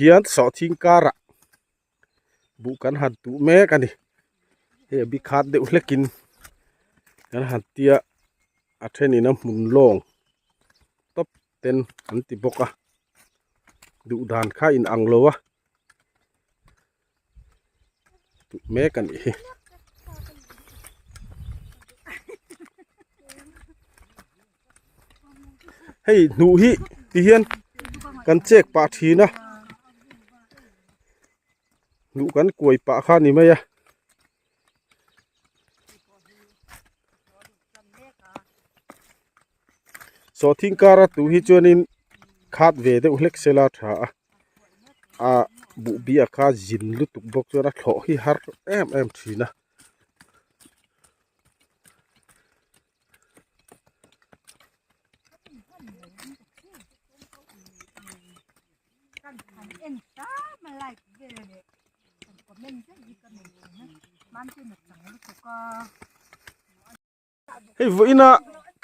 Hian sawhthing karah buh kan han tuh mek a ni hei a bi khat deuh hlekin kan han tia a thenin a hmun lawng tawp ten an ti bawk a duh dan kha in ang lo a tuh mek a nih hi. Hei hnuh hi ti hian kan chek pah thin a hnuh kan kuai pah kha a ni mai a. Sawhthing kara tu hi chuanin khat ve deuh hlek sela tha a a buh biak kha zin lutuk bawk chuan a thlawh hi har em em thin a. Hei vawiina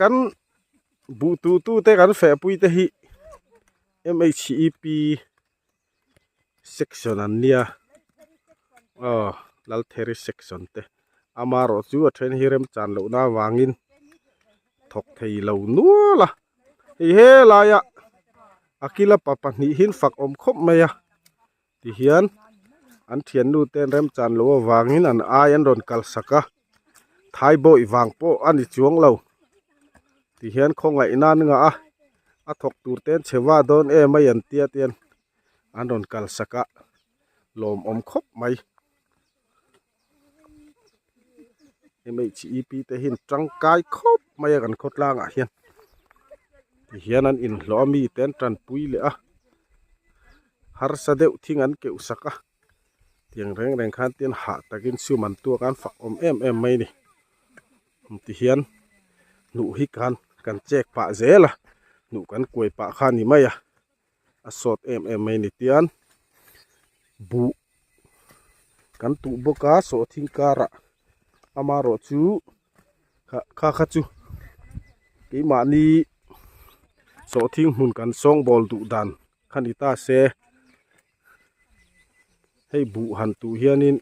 kan buh tu tu te kan feh pui te hi M H E P section an nia aw Laltheri section te amaherawh chu a then hi remchan loh na avangin thawk thei lo nual a hei helai a a kila pa pahnih hi an fak awm khawp mai a tihian an thiannu te an remchan loh avangin an ai an rawn kalsak a thaibawih vang pawh a ni chuang lo tihian khawngaih nan ngah a a thawk tur te an chhe va dawn em a an tia te an rawn kalsak a lawmawm khawp mai M H E P te hi an tangkai khawp mai a kan khawtlang ah hian tihian an inhlawh a mite an tanpui leh a harsa deuh thing an keuh sak a tiang reng reng khan tin hah takin sum an tuak a an fak awm em em mai a ni tihian hnuh hi khan kan chek pah zel a hnuh kan kuai pah kha a ni mai a a sawt em em mai a ni tian buh kan tuh bawk a sawhthing karah amaherawh chu kha kha chu keimahni sawhthing hmun kan sawngbawl duh dan kha ni ta se hei buh han tuh hianin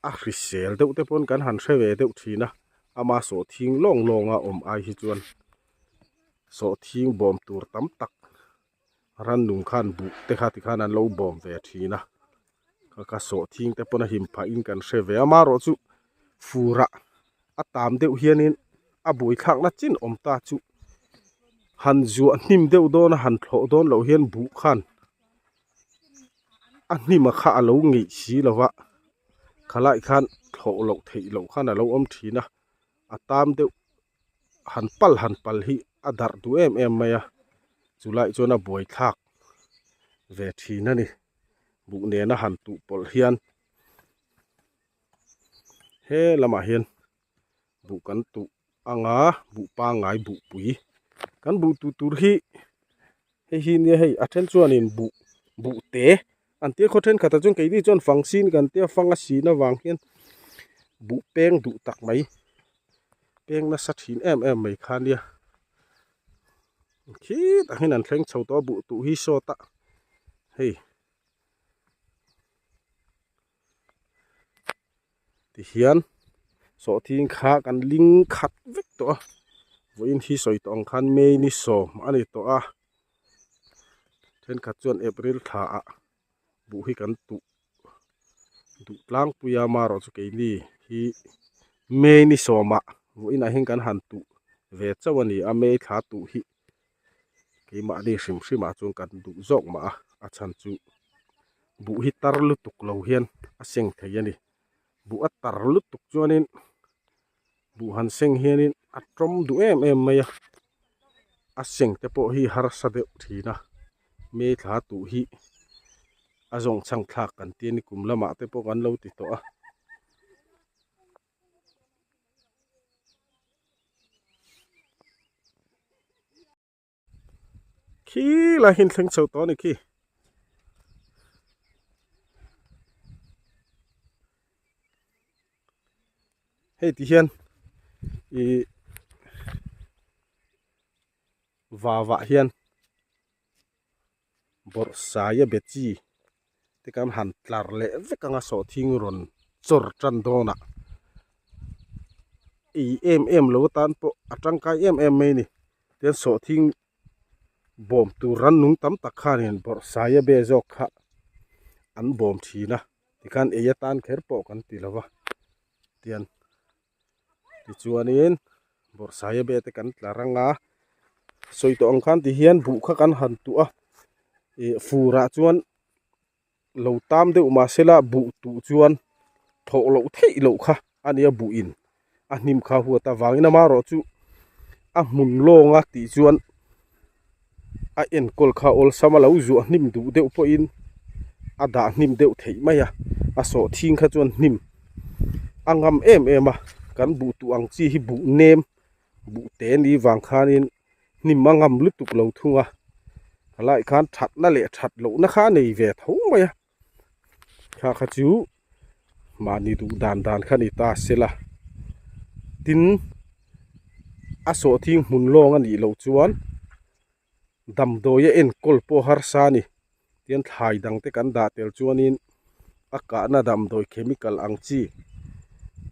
a hrisel deuh te pawn kan han hre ve deuh thin a ama sawhthing lawng lawng a awm ai hi chuan sawhthing bawm tur tam tak rannung khan buh te kha tikhan an lo bawm ve thin a ka ka sawhthing te pawn a him phah in kan hre ve a amaherawh chu furah a tam deuh hianin a buaithlakna chin awm ta chu han zuah hnim deuh dawn a han thlawh dawn loh hian buh khan a hnim a kha a lo ngeih si lo va khalai khan thlawh loh theih loh khan a lo awm thin a a tam deuh han pal han pal hi a darh duh em em mai a chulai chuan a buai thlak ve thin a ni buh nena han tuh pawlh hian he lamah hian buh kan tuh anga buh pangngai buh pui kan buh tuh tur hi hei hi nia hei a then chuanin buh buh te an tia khaw thenkhatah chuan keini chuan fang sin kan tia fang a sin avang hian buh peng duh tak mai peng nasa thin em em mai kha nia khitah hian an thleng chho tawh a buh tuh hi sawtah hei. Tihian sawhthing kha kan ling khat vek tawh a vawiin hi sawi tawh ang khan May ni sawm a ni tawh a thenkhat chuan April thla ah buh hi kan tuh duh tlangpui a amaherawh chu keini hi May ni sawmah vawiinah hian kan han tuh ve chauh a ni a May thla tuh hi. Keimahni hrim hrim ah chuan kan duh zawk mah a, a chhan chu buh hi tar lutuk lo hian a seng thei a ni. Buh a tar lutuk chuanin buh han seng hianin a tawm duh em em mai a, a seng te pawh hi harsa deuh thin a, May thla tuh hi a zawng chhang thlak kan ti a ni kum lamah te pawh kan lo ti tawh a. Khi lai hi an thleng chho tawh a ni khi. Hei ti hian ih vavah hian. Bawrhsaia be chi te kan han tlar leh vek anga sawhthing rawn chawr tan dawnah ei em em lo atan pawh a tangkai em em mai a ni. Tichuan sawhthing bawm tur rannung tam tak khanin bawrhsaia be zawk kha an bawm thin a tikhan ei atan kher pawh kan ti lo va tian tichuanin bawrhsaia be te kan tlar anga sawi tawh ang khan tihian buh kha kan han tuh a ih furah chuan lo tam deuh mahsela buh tuh chuan thawh loh theih loh kha a nia buh in a hnim kha huat avangin amaherawh chu a hmun lawnga tih chuan a enkawl kha awlsam a lo zuah hnim duh deuh pawhin a dah hnim deuh theih mai a a sawhthing kha chuan hnim a ngam em em a kan buh tuh ang chi hi buh nem buh te ni vang khanin hnim a ngam lutuk lo thung a helaiah khan thatna leh that lohna kha a nei ve tho mai a kha kha chu mahni duh dan dan kha ni ta sela tin a sawhthing hmun lawng a nih loh chuan damdawi a enkawl pawh harsa a ni tian thlai dang te kan dah tel chuanin a kahna damdawi chemical ang chi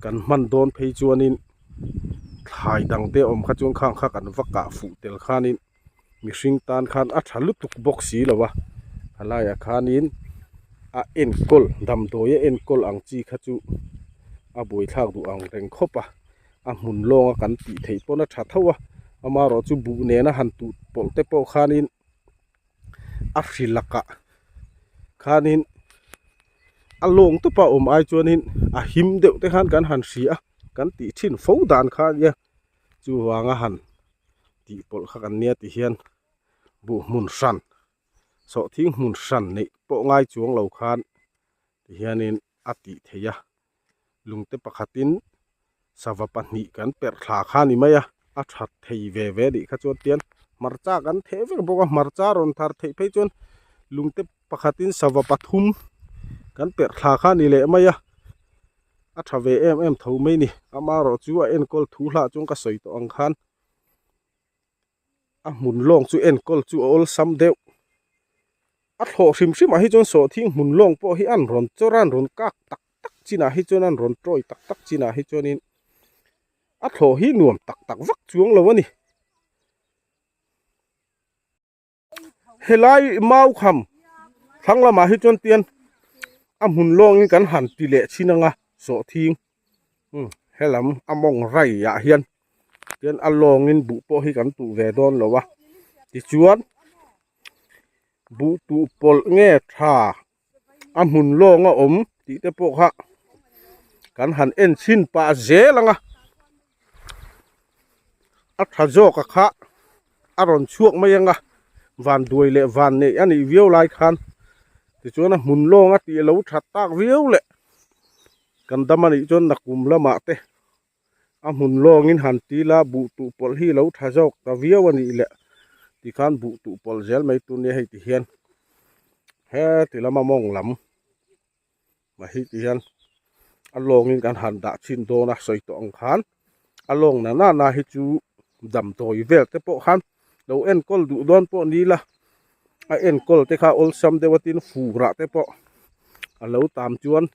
kan hman dawn phei chuanin thlai dang te awm kha chuan khang kha kan va kah fuh tel khanin mihring tan khan a tha lutuk bawk si lo a helaiah khanin a enkawl damdawi a enkawl ang chi kha chu a buaithlak duh ang reng khawp a a hmun lawnga kan tih theih pawn a tha tho a amaherawh chu buh nena han tuh pawlh te pawh khanin a hri lakah khanin a lawng tawpa awm ai chuanin a him deuh te khan kan han hria a kan tih thin fo dan kha a nia chuvanga han tih pawlh kha kan nia ti hian buh hmun hran sawhthing hmun hran neih pawh ngai chuang lo khan ti hianin a tih theih a lungte pakhatin sava pahnih kan perh thla kha a ni mai a a that thei ve ve anih kha chuan tian hmarcha kan theh vek bawk a hmarcha rawn thar theih phei chuan lungte pakhatin sava pathum kan perh thla kha a ni leh mai a a tha ve em em tho mai a ni amaherawh chu a enkawl thu hlah chuan ka sawi tawh ang khan a hmun lawng chu enkawl chu a awlsam deuh a thlawh hrim hrim ah hi chuan sawhthing hmun lawng pawh hi an rawn chawr a an rawn kak tak tak chinah hi chuan an rawn tawi tak tak chinah hi chuanin a thlawh hi nuam tak tak vak chuang lo a ni. Helai mau kham thlang lamah hi chuan tian a hmun lawngin kan han ti leh chhin anga sawhthing helam a mawng rai ah hian tian a lawngin buh pawh hi kan tuh ve dawn lo a tichuan buh tuh pawlh nge tha a hmun lawng a awm tih te pawh kha kan han en chhin pah zel ang a a tha zawk a kha a rawn chhuak mai ang a van duai leh van neih a nih viau lai khan tichuan a hmun lawng a tih lo that tak viau leh kan dam a nih chuan nakum lamah te a hmun lawngin han ti la buh tuh pawlh hi lo tha zawk ta viau a nih leh tikhan buh tuh pawlh zel mai tur nia hei ti hian heti lama mawng lam mah hi ti hian a lawngin kan han dah chhin dawn a sawi tawh ang khan a lawng na nana hi chu damdawi vel te pawh khan lo enkawl duh dawn pawh ni la a enkawl te kha awlsam deuh a tin furah te pawh a lo tam chuan.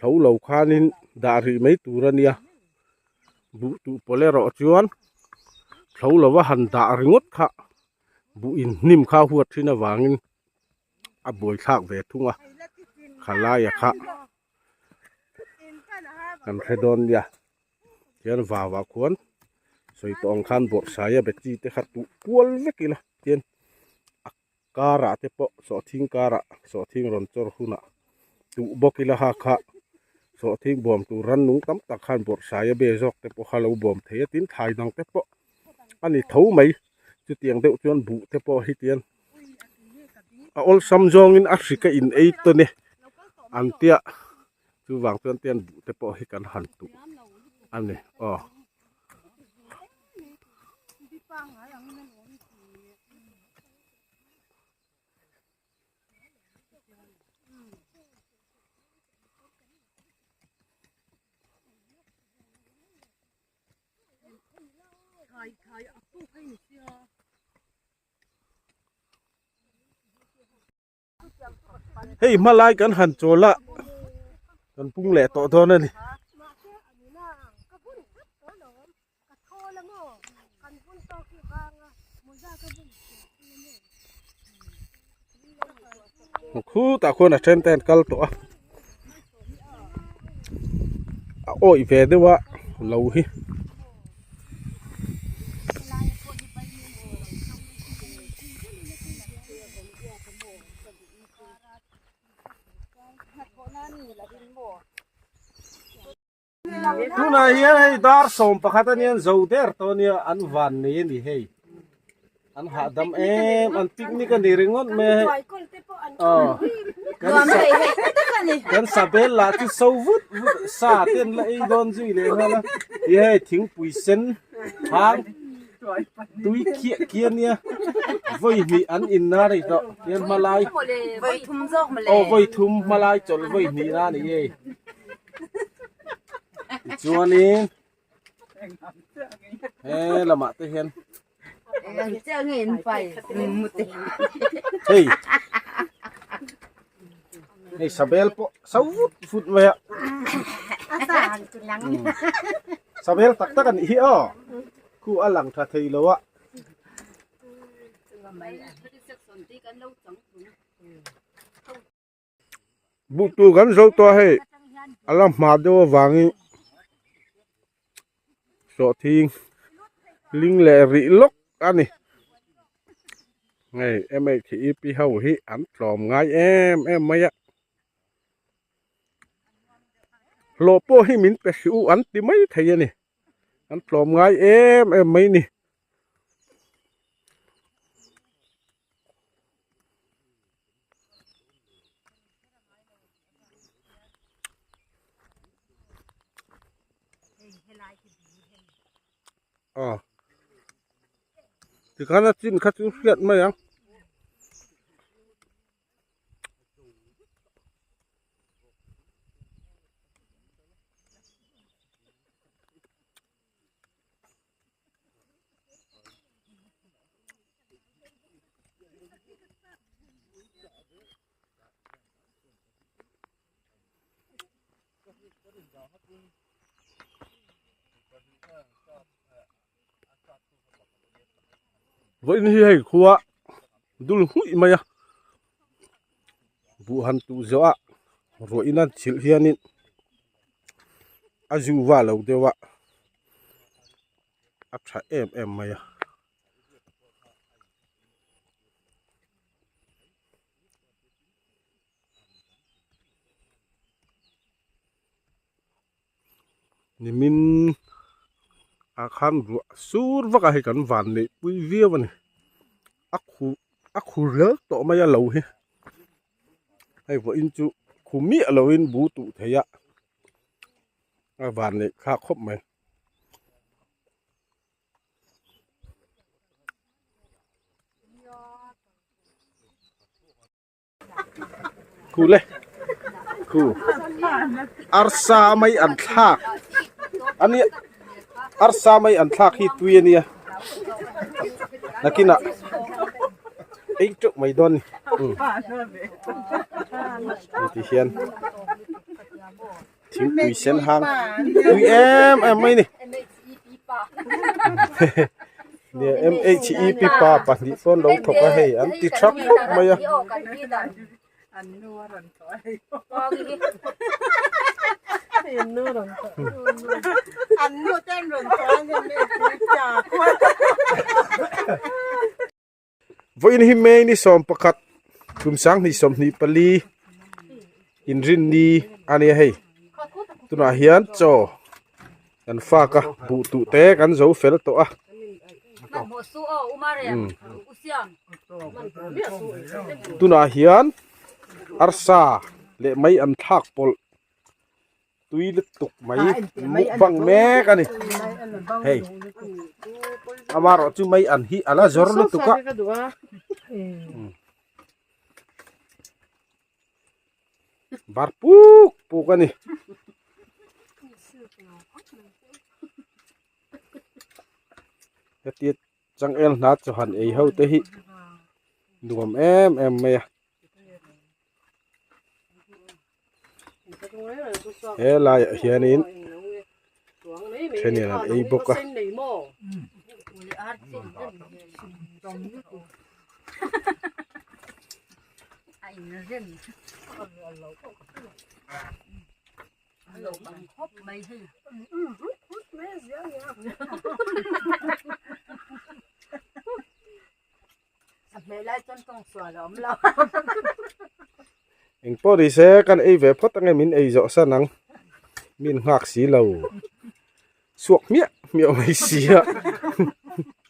Tho lo khanin dah rih mai tur a nia buh tuh pawlh erawh chuan tho lova han dah ringawt kha buh in hnim kha huat thin avangin a buaithlak ve thung a khalaia kha kan hre dawn nia tihian vauah khuan sawi tawh ang khan bawrhsaia beti te kha tuh kual vek ila tihian a Karah te pawh sawhthing karah sawhthing rawn chawr hunah duh bawk ila ha kha sawhthing bawm tur rannung tam tak khan bawrhsaia be zawk te pawh kha lo bawm thei a tin thlai dang te pawh a ni tho mai chutiang deuh chuan buh te pawh hi tian a awlsam zawngin a hrik a in ei tawn e an tia chuvang chuan tian buh te pawh hi kan han tuh a ni aw. Hei hmalai kan han chawl a kan pung leh tawh dawn a ni. Khutah khuan a then te an kal tawh a a awih ve deuh a lo hi. Tunah hian hei dar 11 a nian zo der tawh ania an van nei a ni hei an hahdam em an picnic a ni ringawt mai a hei aw kan sabel lah chu so vut vut sa te an la ei dawn zui leh nghal a ti hei thingpui sen hang tui khiah khiah ania vawi hnih an in na rei tawh tihian hmalai aw vawi thum hmalai chawlh vawi hnih na a ni hei. Tichuanin he lamah te hian hei hei sabel pawh so vut vut mai a sabel tak tak a nih hi aw khu a lang tha thei lo a. Buh tur kan zo tawh a hei a la hma deuh avangin sawhthing ling leh rih lawk a ni hei mhip ho hi an tlawm ngai em em mai a hlawh pawh hi min pe hrih u an ti mai thei a ni an tlawm ngai em em mai a ni. Aw tikhan a chin kha chu hriat mai ang. Vawiin hi hei khua dul hmuih mai a buh han tuh zawh a ruahin a chhilh hianin a zu va lo deuh a a tha em em mai a. Nimin ah khan ruah sur vak a hei kan van neih pui viau a ni a khu a khu rial tawh mai a lo hi hei vawiin chu khu miah lovin bu tuh thei a a van neih thlak khawp mai. Khu le khu arsa mai an thlak ania arsa mai an thlak hi tui ania nakinah ei teuh mai dawn ni um ti hian thingpui sen hang tui em em mai ni nia mhep pa pahnih pawn lo thawk a hei an ti tha khawp mai a. Vawiin hi May ni 11 kum 2024 inrinni a nia hei tunah hian chaw kan fak a buh tuh te kan zo fel tawh a tunah hian arsa leh mai an thlak pawlh. tui lutuk mai mukbang mek a ni hei amaherawh chu mai an hi a la zawr lutuk a bar puk puk a ni. Hetia changel hna chu han ei ho te hi nuam em em mai a. He laiah hianin thenin an ei bawk a. Eng pawh ni se kan ei ve phawt ange min ei zawh san ang min nghak si lo suak hmiah hmiah mai si a.